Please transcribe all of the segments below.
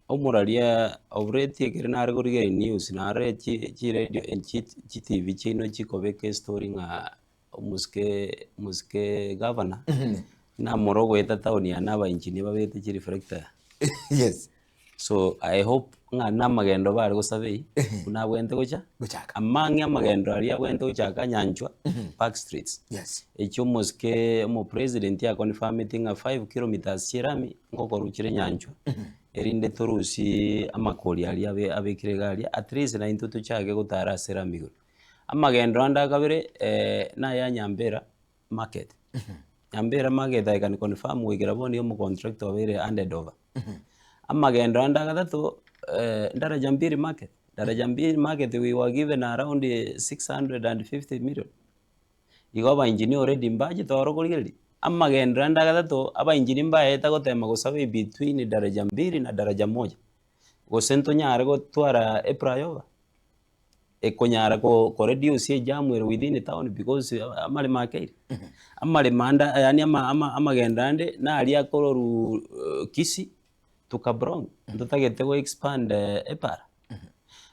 Omoraria oburetie ekero nare korigereria news nare chiredio chitivi chiaino chikobeka estory ng'a omosike omosike gavana, namore ogoeta town yane abaengineer babegete chireflector. Yes. So I hope ng'a namagendo bare gosaba eyio, buna abwenerete gocha, Gochaka. amang'e amagendo aria abwenerete gochaka nyanchwa, park streets. Echio omosike omopresident aconfirmeti ng'a 5 kilometres chia erami ngokorwa chire nyanchwa, erinde torusie amakori aria abe abekire iga aria, at least naintwe tochake gotara ase erami igoro. Amagendo ande akabere naya Nyambera market, Nyambera market I can confirm goikera bono nigo omocontractor obeire handed over. Amagendo ande agatato Daraja Mbili market, Daraja Mbili market we were given around 650 million. Igo abaengineer already mbachete oro korigereria, amagendo ande agatato abaengineer mbaete gotema gosaba between Daraja Mbili na Daraja Moja, gose ntonyare gotwara eflyover ekonyara ko koreduce ejam ere within town because amaremo akeire. Amaremo ande yaani ama ama amagendo ande naria akororwa Kisii to Kaplong, ntotagete go expand epara.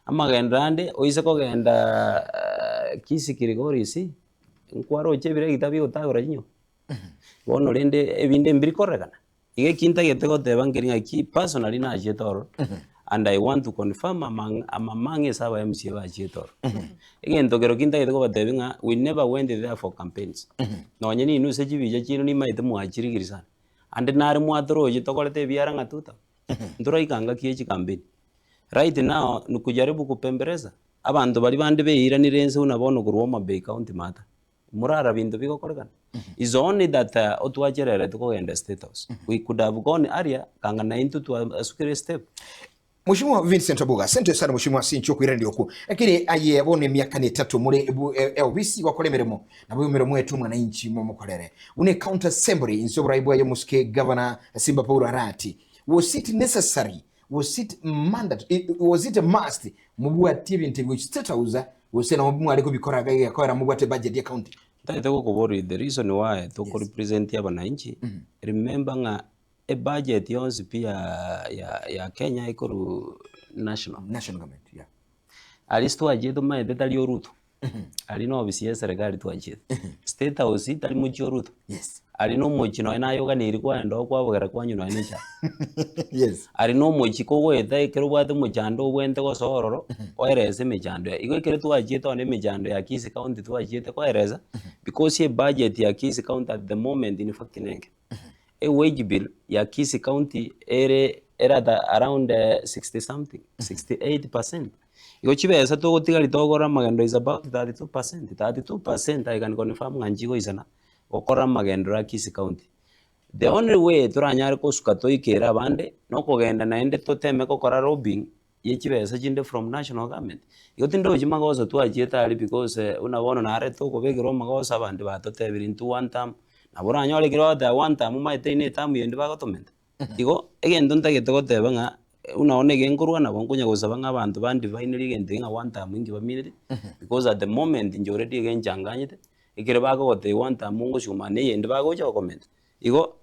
Amagendo ande oise kogenda Kisii Kilgoris, nkwaroche ebiregita bigotagora chinyomba, bono rende ebinde mbiri korekana. Iga eki ntagete goteba nkeri ng'aki personally nachiete ororo and I want to confirm among among ase aba MCA bachiete ororo. Egento kero ki ntagete kobatebia ng'a we never went there for campaigns. Nonye ninwe ase chibicha chiaino nimaete mwachirigiri sana, ande nare mwatoroche tokorete ebiara ng'a tuta, ntoraika ngaki ya chikampeni. Right now ni kujaribu kupembeleza, abanto baria bande beiranire ense buna bono korwa Homa Bay county maata. Morara binto bigokorekana. Is only that otwachererete kogenda State House. We could have gone earlier kanga naintwe twasukire step. Mheshimiwa Vincent Obuga, asante sana mheshimiwa ase inche okoiraneria okwo. Lakini aye bono emiaka ne etato more ebu e- eofisi gokora emeremo nabo emeremo etwe mwananchi momokorere. Buna ecounty assembly inse oborai bwaye omosike governor Simba Paul Arati. Was it necessary? Was it mandatory? Was it a must mobwatie ebinto ebi gochia State House gose nabo mware kobikora iga egekoera mobwate budget ya county? Ntagete gokoboria the reason why toko represent abananchi, remember ng'a ebudget yonsi pi ya ya ya Kenya ekorwa national. National government, yeah. Aria ase twachiete omanyete tari oruto, aria na ofisi ya eserekari twachiete. State House tari mochie oruto, aria na omochie nonye naye oganeiri kwaenda oo kwabogera kwanywa nonye na echae. Aria na omochie kogoeta ekero obwate omochando obwenerete gosoa ororo, oerese emechando yaye. Igo ekero twachiete one emechando ya Kisii County twachiete koeresa, because ebudget ya Kisii County at the moment in fact nenke. Ewage bill ya Kisii County ere ere at around 60 something, 68%. Igo chibesa togotigari togokora amagendo is about 32%, 32% I can confirm ng'a nchigoisana gokora amagendero a Kisii County. The only way toranyare kosuka toikere abande, nokogenda naende toteme gokora lobbying ye chibesa chinde from national government. Igo tindochi magoso twachiete aria because buna bono narete okobekerwa amagoso abande batotebirie intwe one term, nabo oranyore ekero bagoteba one term omanyete eywo ne eterm yende bagotomenta. Igo egento ntagete goteba ng'a buna bono ege nkorwa nabo nkonya gosaba ng'a abanto bandivinerie egento eke ng'a one term inki bamineti, because at the moment inche already iga enchanganyete, ekero bagogotebia one term ngosukuma na eyende bagocha gokomenta. Igo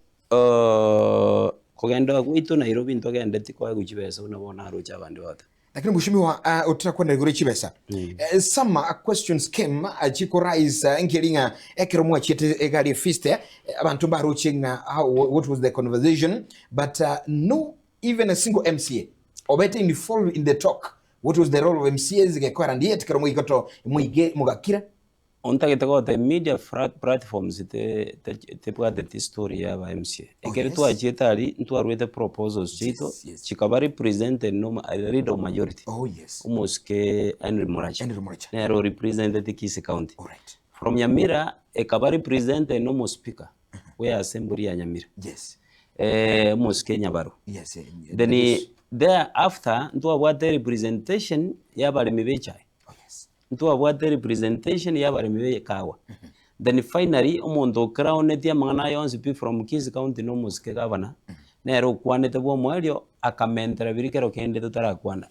kogenda gwaito Nairobi ntogendeti koegwa chibesa buna bono naroche abande bagoteba. Lakini mheshimiwa, otarakwana igoro chibesa, some questions came chiko rise nkeri ng'a ekero mwachiete egari feast, abanto mbaroche ng'a how, what was the conversation, but no even a single MCA obete involved in the talk. What was the role of MCAs gekoera ndiet kero moigoto moige mogakira? Ontagete gotebia media platforms tebwateti story ya aba MCA. Ekero twachiete aria ntwarwete proposals chiaito chikaba represented no leader of majority omosike Henry Muracha nere o representete Kisii county. From Nyamira ekaba represented no omospeaker bwe assembly ya Nyamira omosike Nyabaro. Then thereafter ntwabwate representation ya abaremi ba echae. Ntwabwate representation y'abaremi b'ekawa. Then finally, omonto ocrownetie amang'ana aya onsi pi from Kisii County na omosike gavana, nere okwanete bwa omoerio, akamentera biria kero kende totarakwana.